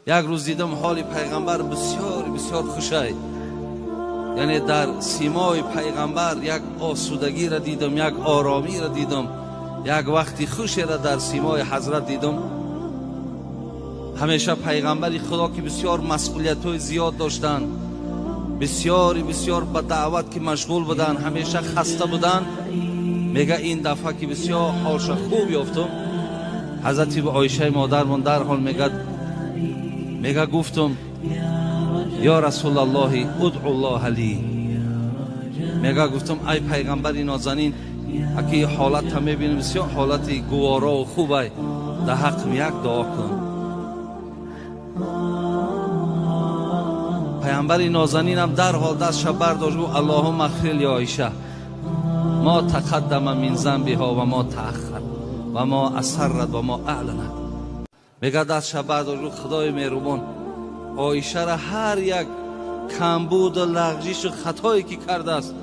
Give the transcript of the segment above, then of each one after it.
Як рӯз дидам ҳоли пайғамбар бисёр бисёр хушай, яъне дар симои пайғамбар як осудагиро дидам, як оромиро дидам, як вақти хушеро дар симои ҳазрат дидам. Ҳамеша пайғамбари Худо ки бисёр масъулиятҳои зиёд доштанд, бисёри бисёр ба даъват ки машғул буданд, ҳамеша хаста буданд. Мега ин дафъа ки бисёр ҳолша хуб ёфтум, ҳазрати Оишаи модармон дарҳол мегад, мега гуфтум: ё Расулаллоҳи, удъуллоҳа ли. Мега гуфтум: ай пайғамбари нозанин, аки ҳолатта мебинем, бисёр ҳолати гуворову хубай, дар ҳаққим як дуо кун. Пайғамбари нозанинам дарҳол дастша бардошт, гуфт: Аллоҳумма ғфир ли Оиша мо тақаддама мин занбиҳо ва мо тааххар ва мо асаррат ва мо аъланат. Мега дастша бардошт, гуфт: Худои меҳрубон, Оишара ҳар як камбуду лағжишу хатое ки кардааст,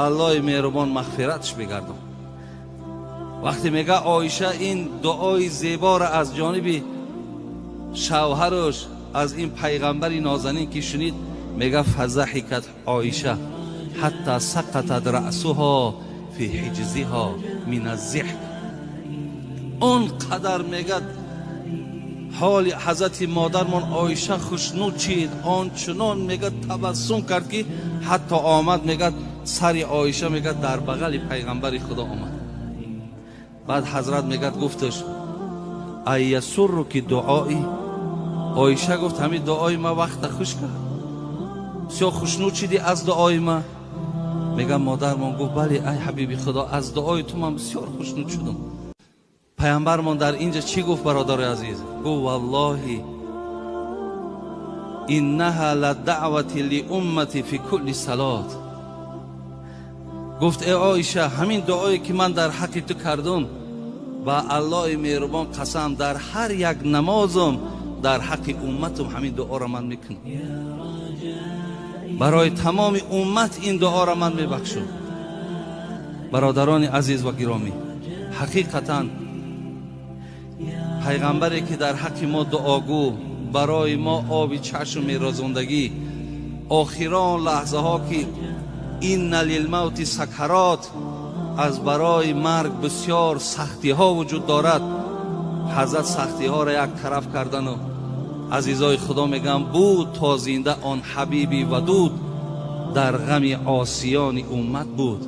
Аллоҳи меҳрубон мағфиратш бигардон. Вақте мега Оиша ин дуои зеборо аз ҷониби шавҳараш, аз ин пайғамбари нозанин ки шунид, мега фазаҳикат Оиша ҳатта сақатат раъсуҳо фи ҳиҷзиҳо мин аззиҳк. Он қадар мега ҳоли ҳазрати модармон Оиша хушнуд шид, ончунон мега табассум кард ки ҳатто омад, мега сари Оиша мега дар бағали пайғамбари Худо омад. Баъд ҳазрат мегад гуфташ: айясурруки дуои? Оиша гуфт: ҳамин дуои ма вақта хуш кард, бисёр хушнуд шидӣ аз дуои ма? Мега модармон гуфт: бале, ай ҳабиби Худо, аз дуои ту ман бисёр хушнуд шудам. Пайғамбармон дар инҷа чӣ гуфт, бародарои азиз? Гуфт: валлоҳи иннаҳа ладаъвати лиуммати фи кулли салот. Гуфт: э Оиша, ҳамин дуое ки ман дар ҳаққи ту кардум, ба Аллоҳи меҳрубон қасам, дар ҳар як намозум дар ҳаққи умматум ҳамин дуоро ман мекунам, барои тамоми уммат ин дуоро ман мебахшам. Бародарони азиз ва гиромӣ, ҳақиқатан пайғамбаре ки дар ҳаққи мо дуогӯ, барои мо оби чашм мерозондагӣ, охирон лаҳзаҳо ки инна лилмавти сакарот, аз барои марг бисёр сахтиҳо вуҷуд дорад, ҳазрат сахтиҳоро як тараф кардану азизои Худо мегӯям, буд то зинда он ҳабиби вадуд, дар ғами осиёни уммат буд.